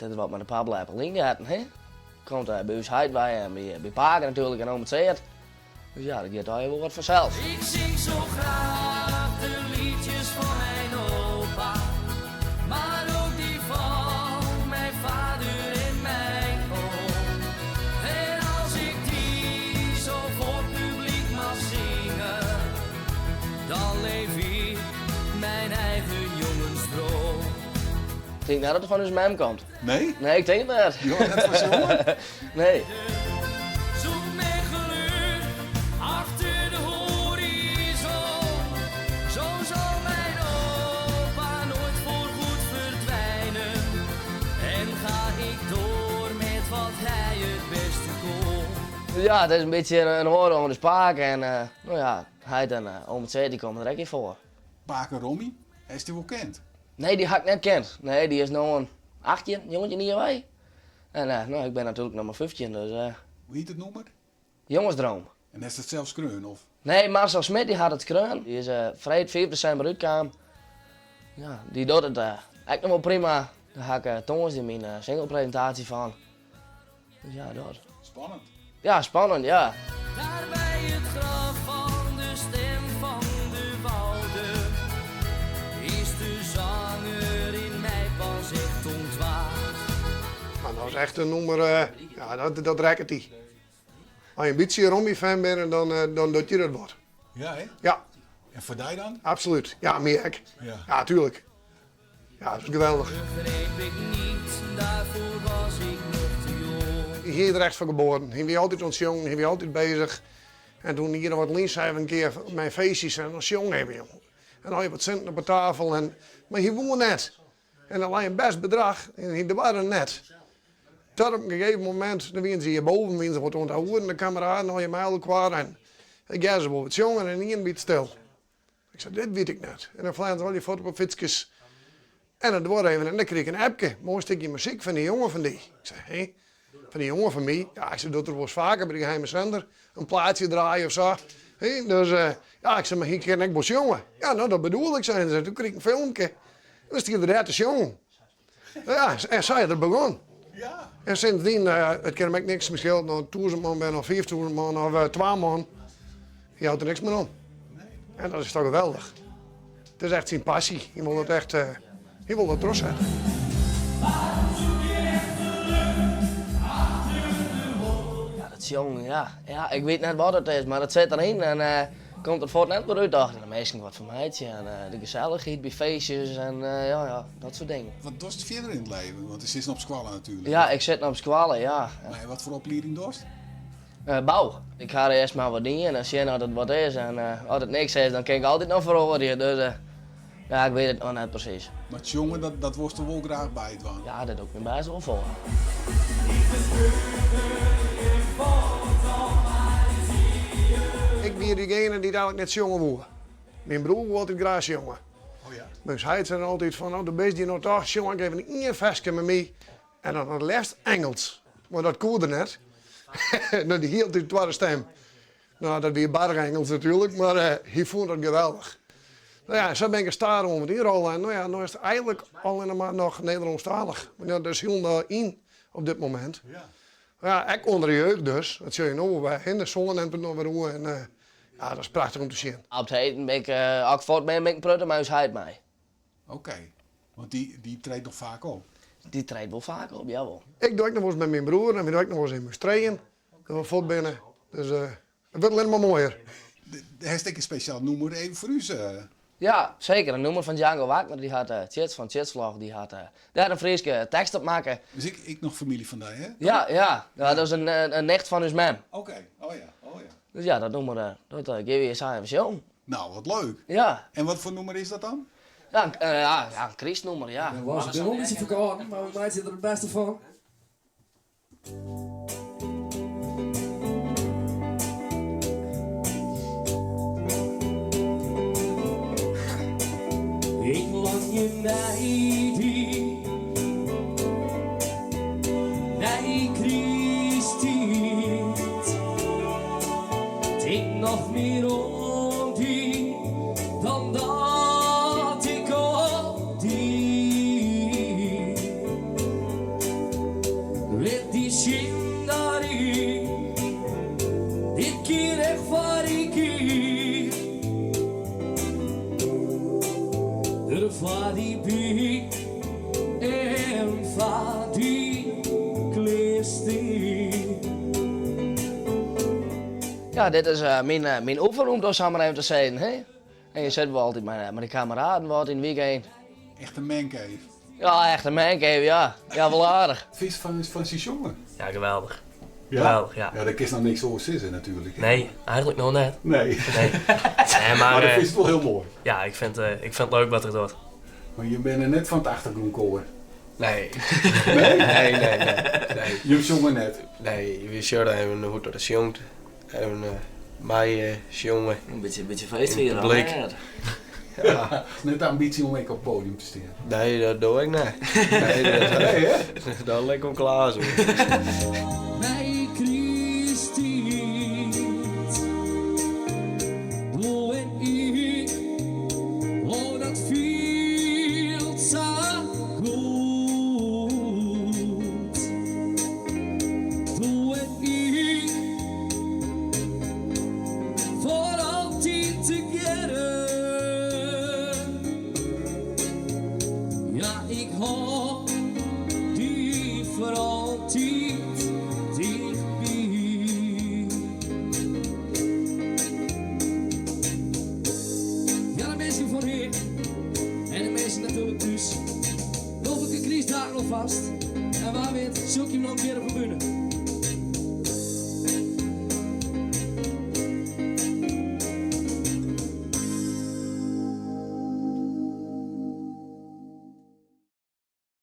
it is wat mei de paplepel yngetten, hè. Komt by ús heit wei en by pake natuerlik en ome Tseard. Dus ja, dat giet allegear wol wat fansels. Ik zing zo graag de liedjes van mijn opa, maar ook die van mijn vader en mijn oom. En als ik die zo voor publiek mag zingen, dan leef ik mijn eigen jongensdroom. Ik tink net dat it fan ús mem komt. Nee? Nee, ik tink net. Jo ha net fan sjongen? Nee. Zoek mijn geluk achter de horizon. Zo zal mijn opa nooit voorgoed verdwijnen. En ga ik door met wat hij het beste kon. Ja, it is in bytsje in oarder oan ús pake en no ja, heit en ome Tseard dy komme der ek yn foar. Pake Rommie, hast dy wol kend? Nee, dy ha ik net kend. Nee, dy is no in 18, 19 jier wei. En no, ik bin natuerlik noch mar 15, dus. Hoe hjit it nûmer? Jongensdroom. En hast it sels skreaun, of? Nee, Marcel Smit dy hat it skreaun. Dy is freed 5 desimber útkaam. Ja, dy docht it ek noch wol prima. Dêr ha ik tongersdei myn singlepresintaasje fan. Dus ja, dat. Spannend. Ja, spannend, ja. Daar by it graf fan de stem fan de wouden is de zanger in mij pas echt ontwaakt. Mar dat is echt in nûmer, ja, dat, dat rekket dy. As je in bytsje Rommie-fan binne, dan, dan docht je dat wat. Ja, hè? Ja. En foar dy dan? Absolút. Ja, my ek. Ja. Ja, tuerlik. Ja, dat is geweldich. Begreep ik niet, daarvoor was ik nog te jong. Hy hie der echt foar geboren. Hy wie altyd oan it sjongen, hy wie altyd bezich. En toen jier wat lyn sei we in kear mei feestjes en dan sjong even jong. En dan hie wat sinten op de tafel en mar hy woe net. En dan lei in bêst bedrach en hy doarde net. Tot op in gegeven momint, dan wiene se hjirboven, wiene se wat oan it hoeren, de kameraden al je mei elkoar en ik hear se wol wat sjongen en ien wie stil. Ik sei, dit wit ik net. En dan fleane se al dy fuort op 'e fytskes. En dat duorre even en dan krige ik in appke, moai stikje muzyk fan dy jonge fan dy. Ik sei, hé, fan dy jonge fan my? Ja, ik sei, docht er wolris faker by de geheime zender, in plaatsje draaie of sa. Hé, dus ja, ik sei, mar hy kin ek wol sjonge. Ja, no dat bedoel ik, seine se. Toen krige ik in filmke. En dan stie er dêr te sjongen. Ja, en sa is er begûn. En sindsdien, it kin him ek niks mear skele, no 1000 man binne of 5000 man of twa man, hy jout der niks mear om. En dat is toch geweldich. It is echt syn passy. Hy wol it echt, hy wol dat trochsette. Ja, dat sjongen, ja. Ja, ik wit net wat it is, mar it sit deryn en komt der fuort net mear út. Och, de minsken wat fermeitsje en de gesellichheid by feestjes en ja, ja, dat soart dingen. Wat dochst fierder yn it leven? Want do sitst noch op skoalle natuerlik. Ja, ik sit noch op skoalle, ja. Mar wat foar oplieding dochst? Bou. Ik ha earst mar wat dien en sjen oft it wat is en as it niks is, dan kin ik altyd noch feroarje. Dus ja, ik wit it noch net presys. Mar it sjongen, dat, dat wolst der wol graach by dwaan? Ja, dat doch ik myn bêst wol foar. Ik wie diegene dy't eigenlik net sjonge woe. Myn broer woe altyd graach sjonge. Oh ja? Mar ús heit sei dan altyd fan, no, do bist hjir no toch, sjong ek even ien ferske mei my. En dan it leafst Ingelsk, mar dat koe er net. No, dy hie altyd twadde stim. No, dat wie barge-Ingelsk natuerlik, mar hy fûn dat geweldich. No ja, sa bin ik der stadichoan wat ynrolle en no ja, no is it eigenlik allinne mar noch Nederlânsktalich. Want ja, dat is hielendal yn op dit momint. Ja, ek ûnder de jeugd dus, dat sjoch je no wol wer. Hin, de soan nimt it noch wer oer en ja, dat is prachtich om te sjen. Op 't heden bin ik, as ik fuort bin, bin ik in protte mei ús heit mei. Oké, want dy, dy treedt noch faak op? Dy treedt wol faak op, jawol. Ik doch ek noch wolris mei myn broer en wy dogge ek noch wolris even mei ús trijen, as we fuort binne. Dus it wurdt allinne mar moaier. Hast ek in spesjaal nûmer even foar ús? Ja, seker. In nûmer fan Django Wagner, dy hat Tjits fan Tjitsvlog, dy hat dêr in Fryske tekst op makke. Is ek, ek noch famylje fan dy, hè? Ja, ja. Ja, dat is in nicht fan ús mem. Oké, oh ja, oh ja. Dus ja, dat nûmer, dat gean we hjir sa even sjongen. Nou, wat leuk. Ja. En wat foar nûmer is dat dan? Ja, ja, ja, in krystnûmer, ja. We binne wol in bytsje ferkâlden, mar we meitsje der it bêste fan. Ik langje nei dy, nei krysttiid. Tink noch mear oan dy dan dat ik op dy. dy en foar dy klearstean. Ja, dit is myn, myn oefenrûmte om sa mar even te sizzen. Hè? En je sitte wol altyd mei, mei de kameraden wat yn it weekend. Echt in mancave. Ja, echt in mancave, ja. Ja, wol aardich. Fynst fan syn sjongen? Ja, geweldich. Ja? Geweldich, ja. Ja, dêr kinst noch niks oars sizze natuerlik. Nee, eigenlik noch net. Nee. Nee. Nee, mar Mar dat eh, fynst wol hiel moai. ja, ik fyn it leuk wat er docht. Mar je binne net fan it achtergrûnkoar. Nee. Nee? Nee, nee, nee. Nee, Jim sjonge net. nee, we sjogge even hoe't er sjongt. Even mei sjonge. In bytsje feestfieren. In publyk. hè? Ja. Net de ambitie om ek op it podium te stean. Nee, dat doch ik net. Nee, dat, Nee, hè? dat lit ik oan Klaas oer. Bij krysttiid. Do en ik, oh dat fielt sa goed. Do en ik, foar altyd tegearre. Ja, ik hâld dy foar altyd tichtby. Ja, de minsken fan hjir en de minsken natuerlik thús. Noflike krystdagen alfêst. En wa wit, sjoch ik jim noch in kear op de bühne.